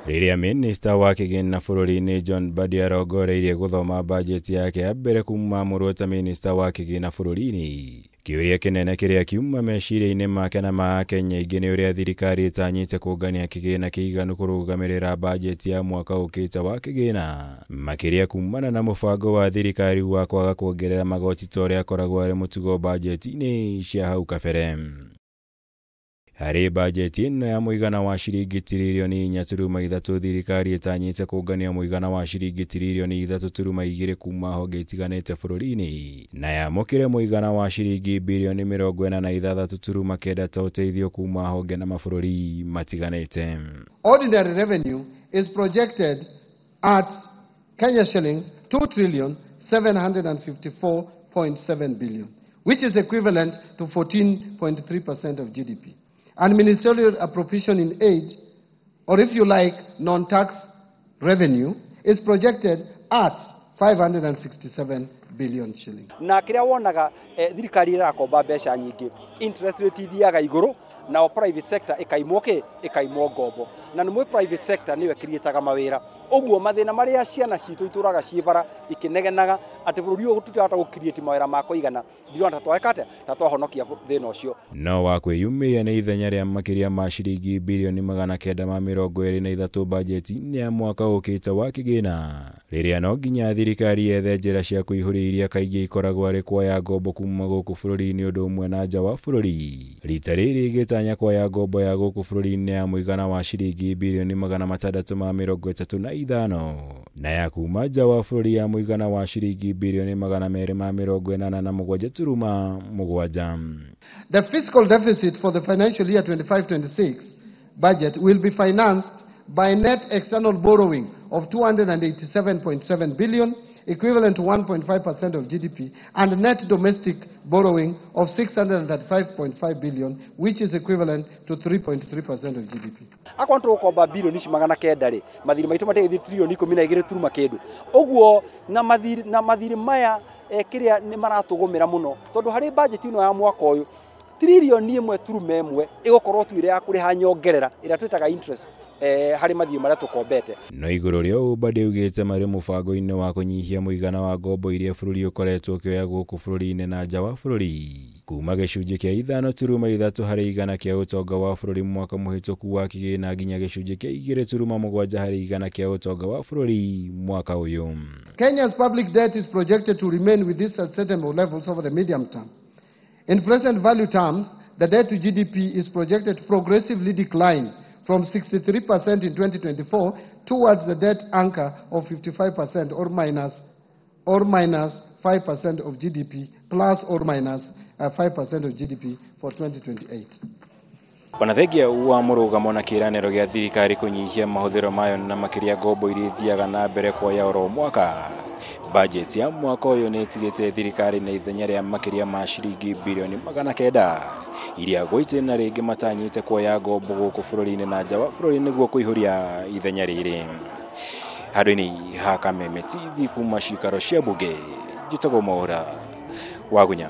Rĩrĩa minista wa kĩgĩna bũrũri-inĩ John Mbadi arongoreirie gũthoma bajeti yake ya mbere kuma amũrwo ta minista wa kĩgĩna bũrũri-inĩ, kĩũria kĩnene kĩrĩa kiuma meciria-inĩ make na ma Akenya aingĩ nĩ ũrĩa thirikari ĩtanyĩte kũngania kĩgĩna kĩiganu kũrũgamĩrĩra bajeti ya mwaka ũkĩte wa kĩgĩna, makĩria kumana na mũbango wa thirikari wa kwaga kuongerera magoti ta ũrĩa akoragwo arĩ mũtugo bajeti-inĩ cia hau kabere. Harĩ bajeti ĩno ya mũigana wa ciringi tiririoni 4.3, thirikari ĩtanyĩte kũngania mũigana wa ciringi tiririoni 3.2 kuma honge itiganĩte bũrũri-inĩ, na yamũkĩre mũigana wa ciringi birioni 46.9 ta ũteithio kuma honge na mabũrũri matiganĩte. Ordinary revenue is projected at Kenya shillings 2 trillion 754.7 billion, which is equivalent to 14.3% of GDP. And ministerial appropriation in aid, or if you like, non-tax revenue, is projected at 567 billion shillings. Na kĩrĩa wonaga thirikari ĩrakomba mbeca nyingĩ, interest rate ithiaga igũrũ, nao private sector ĩkaimwo kĩ, ĩkaimwo ngombo, na nĩ mwĩ private sector nĩyo ĩkiriĩtaga mawĩra. Ũguo mathĩna marĩa ciana citũ itũraga ciĩ bara ikĩnegenaga atĩ bũrũri ũyũ tũtirahota gũkiriĩti mawĩra ma kũigana, ndirona ta tweka atĩa, ta twahonokia thĩna ũcio. No wa kwĩyumĩria nĩ ithenya rĩa makĩria ma ciringi birioni 923 bajeti-inĩ ya mwaka ũkĩte wa kĩgĩna, rĩrĩa no nginya thirikari yethe njĩra cia kũihũria iria kaingĩ ikoragwo arĩ kuoya ngombo kuma gũkũ bũrũri-inĩ ũndũ ũmwe na nja wa bũrũri. Rita rĩrĩ ĩgĩtanya kuoya ngombo ya gũkũ bũrũri-inĩ ya mũigana wa ciringi birioni 635 na ya kuma nja wa bũrũri ya mũigana wa ciringi birioni 287.7. The fiscal deficit for the financial year 25-26 budget will be financed by net external borrowing of 287.7 billion, equivalent to 1.5% of GDP, and net domestic borrowing of 635.5 billion, which is equivalent to 3.3% of GDP. Akorwo tũgũkomba birioni ici 900 rĩ, mathirĩ maitũ matigĩthiĩ tririoni 12 turuma kĩndũ. Ũguo na mathirĩ maya kĩrĩa nĩ maratũgũmĩra mũno, tondũ harĩ bajeti ĩno ya mwaka ũyũ tririoni 1.1 ĩgũkorwo tu ĩrĩ ya kũrĩha nyongerera ĩrĩa twĩtaga interest harĩ mathirĩ marĩa tũkombete. No igũrũ rĩa ũũ Mbadi augĩte marĩ mũbango-inĩ wa kũnyihia mũigana wa ngombo iria bũrũri ũkoretwo ũkĩoya gũkũ bũrũri-inĩ na nja wa bũrũri, kuma gĩcunjĩ kĩa 5.3 harĩ igana kĩa ũtonga wa bũrũri mwaka mũhĩtũku wa kĩgĩna nginya gĩcunjĩ kĩa 2.7 harĩ igana kĩa ũtonga wa bũrũri mwaka ũyũ. Kenya's public debt is projected to remain within sustainable levels over the medium term. In present value terms, the debt to GDP is projected to progressively decline from 63% in 2024 towards the debt anchor of 55% or minus 5% of GDP, plus or minus 5% of GDP for 2028. Ona thengia wa mũrũgamo na kĩĩranĩro gĩa thirikari kũnyihia mahũthĩro mayo na makĩria ngombo iria ithiaga na mbere kuoya oro mwaka, bajeti ya mwaka ũyũ nĩ ĩtigĩte thirikari na ithenya rĩa makĩria ma ciringi birioni 900 iria gwa itĩna rĩngĩ matanyĩte kuoya ngombo gũkũ bũrũri-inĩ na nja wa bũrũri nĩguo kũihũria ithenya rĩrĩ. Handũ-inĩ ha Kameme TV kuma cikaro cia bunge, njĩtagwo Mwaũra Wagunya.